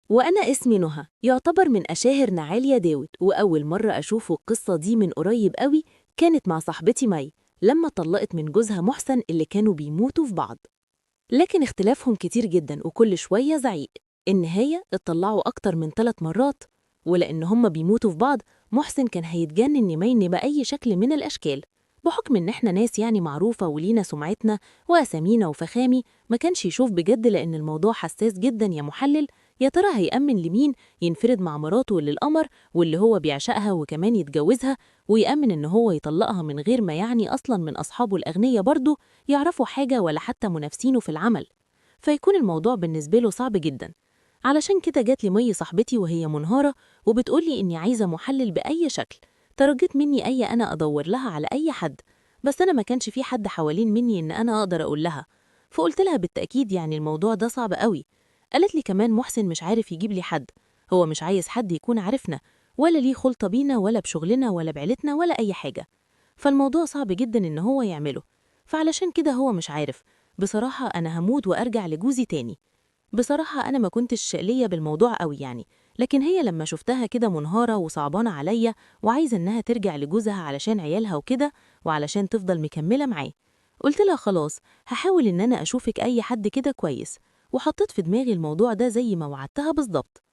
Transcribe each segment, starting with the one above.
وأنا اسمي نهى، يعتبر من أشاهر نعاليا داود، وأول مرة أشوف القصة دي من قريب قوي كانت مع صاحبتي مي لما طلقت من جوزها محسن اللي كانوا بيموتوا في بعض، لكن اختلافهم كتير جدا وكل شوية زعيق. النهاية اتطلعوا أكتر من 3 مرات، ولأن هم بيموتوا في بعض محسن كان هيتجنن مي بأي شكل من الأشكال، بحكم إن إحنا ناس يعني معروفة ولينا سمعتنا وأسامينا وفخامي، ما كانش يشوف بجد لأن الموضوع حساس جدا يا محلل. يا ترى هيأمن لمين ينفرد مع مراته اللي القمر واللي هو بيعشقها وكمان يتجوزها، ويأمن إن هو يطلقها من غير ما يعني أصلا من أصحابه الأغنياء برضه يعرفوا حاجة ولا حتى منافسينه في العمل، فيكون الموضوع بالنسبة له صعب جدا. علشان كده جات لي مي صاحبتي وهي منهارة وبتقولي إني عايزة محلل بأي شكل، ترجت مني أي أنا أدور لها على أي حد، بس أنا ما كانش في حد حوالين مني إن أنا أقدر أقول لها. فقلت لها بالتأكيد يعني الموضوع ده صعب قوي. قالت لي كمان محسن مش عارف يجيب لي حد، هو مش عايز حد يكون عارفنا ولا ليه خلطة بينا ولا بشغلنا ولا بعيلتنا ولا أي حاجة، فالموضوع صعب جدا إن هو يعمله، فعلشان كده هو مش عارف. بصراحة أنا هموت وأرجع لجوزي تاني. بصراحة أنا ما كنتش ليا بالموضوع قوي يعني، لكن هي لما شفتها كده منهارة وصعبانة عليا وعايزة إنها ترجع لجوزها علشان عيالها وكده وعلشان تفضل مكملة معاه، قلت لها خلاص هحاول إن أنا أشوفك أي حد كده كويس، وحطيت في دماغي الموضوع ده زي ما وعدتها بالظبط.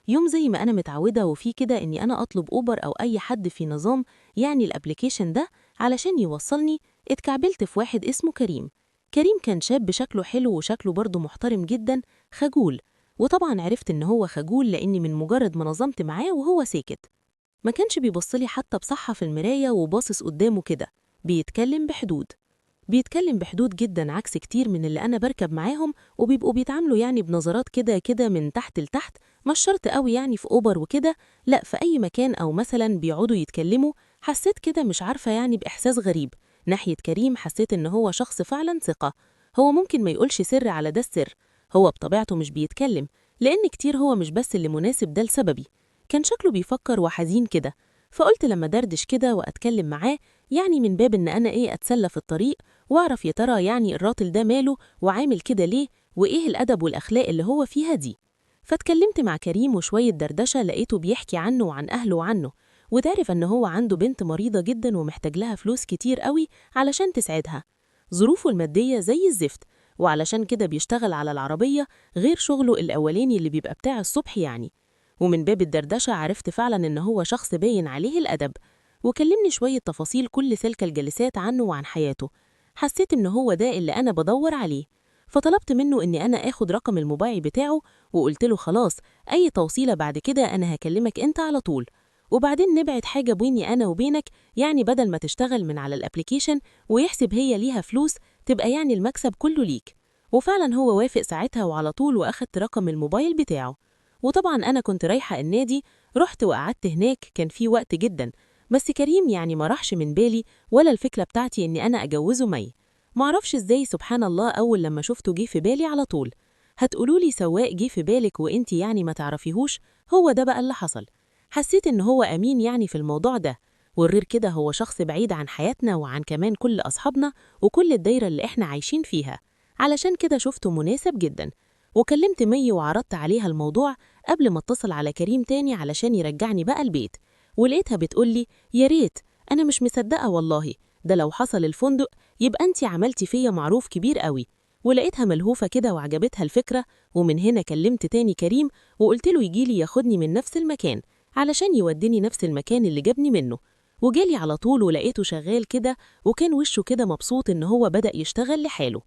يوم زي ما أنا متعودة وفي كده إني أنا أطلب أوبر أو أي حد في نظام يعني ال application ده علشان يوصلني، اتكعبلت في واحد اسمه كريم. كريم كان شاب شكله حلو وشكله برضه محترم جدا، خجول، وطبعا عرفت إن هو خجول لأني من مجرد ما نظمت معاه وهو ساكت، ما كانش بيبصلي حتى بصحة في المراية وباصص قدامه كده، بيتكلم بحدود، بيتكلم بحدود جدا عكس كتير من اللي أنا بركب معاهم وبيبقوا بيتعاملوا يعني بنظرات كده كده من تحت لتحت، مش شرط قوي يعني في أوبر وكده، لا في أي مكان أو مثلا بيقعدوا يتكلموا. حسيت كده مش عارفة يعني بإحساس غريب ناحية كريم، حسيت إن هو شخص فعلا ثقة، هو ممكن ما يقولش سر على ده السر، هو بطبيعته مش بيتكلم لأن كتير هو مش بس اللي مناسب ده لسببي. كان شكله بيفكر وحزين كده، فقلت لما دردش كده وأتكلم معاه يعني من باب إن أنا إيه أتسلى في الطريق وأعرف يا ترى يعني الراطل ده ماله وعامل كده ليه وإيه الأدب والأخلاق اللي هو فيها دي. فاتكلمت مع كريم وشوية دردشة، لقيته بيحكي عنه وعن أهله وعنه، وتعرف إن هو عنده بنت مريضة جدا ومحتاج لها فلوس كتير قوي علشان تساعدها، ظروفه المادية زي الزفت، وعلشان كده بيشتغل على العربية غير شغله الأولاني اللي بيبقى بتاع الصبح يعني. ومن باب الدردشة عرفت فعلا إن هو شخص باين عليه الأدب، وكلمني شوية تفاصيل كل سلك الجلسات عنه وعن حياته. حسيت إن هو ده اللي أنا بدور عليه، فطلبت منه إني أنا آخد رقم الموبايل بتاعه، وقلت له خلاص أي توصيلة بعد كده أنا هكلمك أنت على طول، وبعدين نبعد حاجة بيني أنا وبينك، يعني بدل ما تشتغل من على ال application ويحسب هي ليها فلوس تبقى يعني المكسب كله ليك. وفعلا هو وافق ساعتها وعلى طول، وأخدت رقم الموبايل بتاعه. وطبعا أنا كنت رايحة النادي، رحت وقعدت هناك، كان في وقت جدا، بس كريم يعني ما راحش من بالي ولا الفكرة بتاعتي إني أنا أجوزه مي. معرفش إزاي سبحان الله أول لما شفته جه في بالي على طول. هتقولولي سواق جه في بالك وإنتي يعني ما تعرفيهوش؟ هو ده بقى اللي حصل. حسيت إن هو أمين يعني في الموضوع ده، والغير كده هو شخص بعيد عن حياتنا وعن كمان كل أصحابنا وكل الدايرة اللي إحنا عايشين فيها، علشان كده شفته مناسب جدا. وكلمت مي وعرضت عليها الموضوع قبل ما اتصل على كريم تاني علشان يرجعني بقى البيت، ولقيتها بتقولي يا ريت، أنا مش مصدقة والله، ده لو حصل الفندق يبقى أنتي عملتي فيا معروف كبير قوي. ولقيتها ملهوفة كده وعجبتها الفكرة، ومن هنا كلمت تاني كريم وقلت له يجيلي ياخدني من نفس المكان علشان يوديني نفس المكان اللي جابني منه. وجالي على طول ولقيته شغال كده، وكان وشه كده مبسوط إن هو بدأ يشتغل لحاله.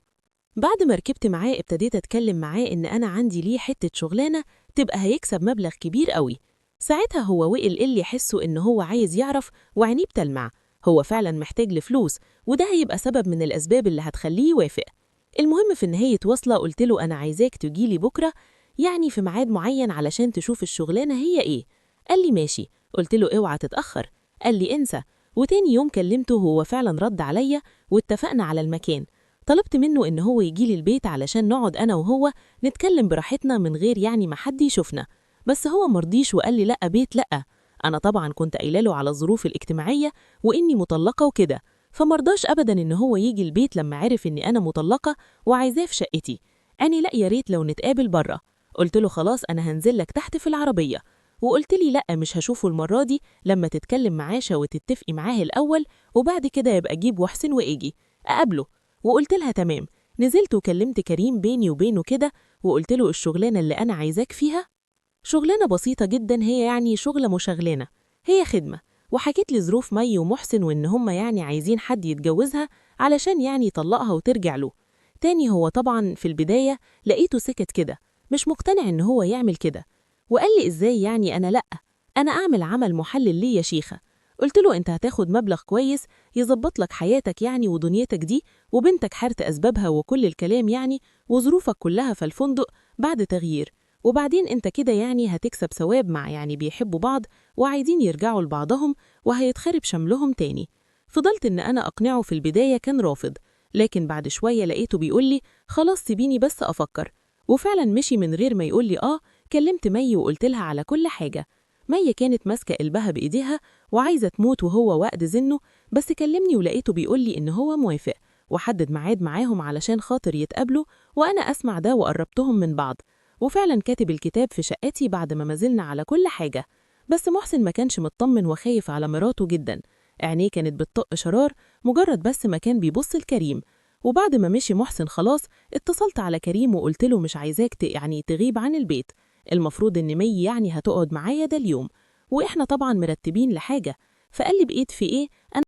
بعد ما ركبت معاه ابتديت أتكلم معاه إن أنا عندي ليه حتة شغلانة تبقى هيكسب مبلغ كبير قوي. ساعتها هو وقل اللي حسه إن هو عايز يعرف وعينيه بتلمع، هو فعلا محتاج لفلوس وده هيبقى سبب من الأسباب اللي هتخليه يوافق. المهم في النهاية واصلة قلت له أنا عايزاك تجيلي بكرة يعني في ميعاد معين علشان تشوف الشغلانة هي إيه. قال لي ماشي. قلت له اوعى تتأخر. قال لي انسى. وتاني يوم كلمته وهو فعلا رد عليا واتفقنا على المكان. طلبت منه إن هو يجيلي البيت علشان نقعد أنا وهو نتكلم براحتنا من غير يعني ما حد يشوفنا، بس هو مرضيش وقال لي لأ بيت لأ. أنا طبعا كنت قايله على الظروف الاجتماعية وإني مطلقة وكده، فمرضاش أبدا إن هو يجي البيت لما عرف إني أنا مطلقة وعايزاه في شقتي. أنا لأ يا ريت لو نتقابل بره. قلت له خلاص أنا هنزل لك تحت في العربية، وقلت لي لأ مش هشوفه المرة دي، لما تتكلم معاشة وتتفقي معاه الأول وبعد كده يبقى جيب وحسن وإيجي أقابله. وقلت لها تمام. نزلت وكلمت كريم بيني وبينه كده، وقلت له الشغلانة اللي أنا عايزاك فيها شغلانة بسيطة جدا، هي يعني شغلة مشغلانة، هي خدمة. وحكيت لي ظروف مي ومحسن وإن هما يعني عايزين حد يتجوزها علشان يعني يطلقها وترجع له تاني. هو طبعا في البداية لقيته سكت كده، مش مقتنع إن هو يعمل كده، وقال لي إزاي يعني أنا لأ، أنا أعمل عمل محلل ليه يا شيخة؟ قلت له أنت هتاخد مبلغ كويس يظبط لك حياتك يعني ودنيتك دي، وبنتك حارت أسبابها وكل الكلام يعني، وظروفك كلها في الفندق بعد تغيير، وبعدين أنت كده يعني هتكسب ثواب مع يعني بيحبوا بعض وعايزين يرجعوا لبعضهم وهيتخرب شملهم تاني. فضلت إن أنا أقنعه، في البداية كان رافض، لكن بعد شوية لقيته بيقول لي خلاص سيبيني بس أفكر، وفعلا مشي من غير ما يقول لي آه. كلمت مي وقلت لها على كل حاجة. مي كانت ماسكة قلبها بإيديها وعايزة تموت وهو وقت زنه، بس كلمني ولقيته بيقول لي إن هو موافق وحدد ميعاد معاهم علشان خاطر يتقابلوا، وأنا أسمع ده وقربتهم من بعض. وفعلا كاتب الكتاب في شقتي بعد ما مازلنا على كل حاجة. بس محسن ما كانش مطمن وخايف على مراته جدا، عينيه كانت بتطق شرار مجرد بس ما كان بيبص لكريم. وبعد ما مشي محسن خلاص اتصلت على كريم وقلت له مش عايزاك يعني تغيب عن البيت، المفروض إن مي يعني هتقعد معايا ده اليوم، وإحنا طبعا مرتبين لحاجة. فقال لي بقيت في إيه؟ أنا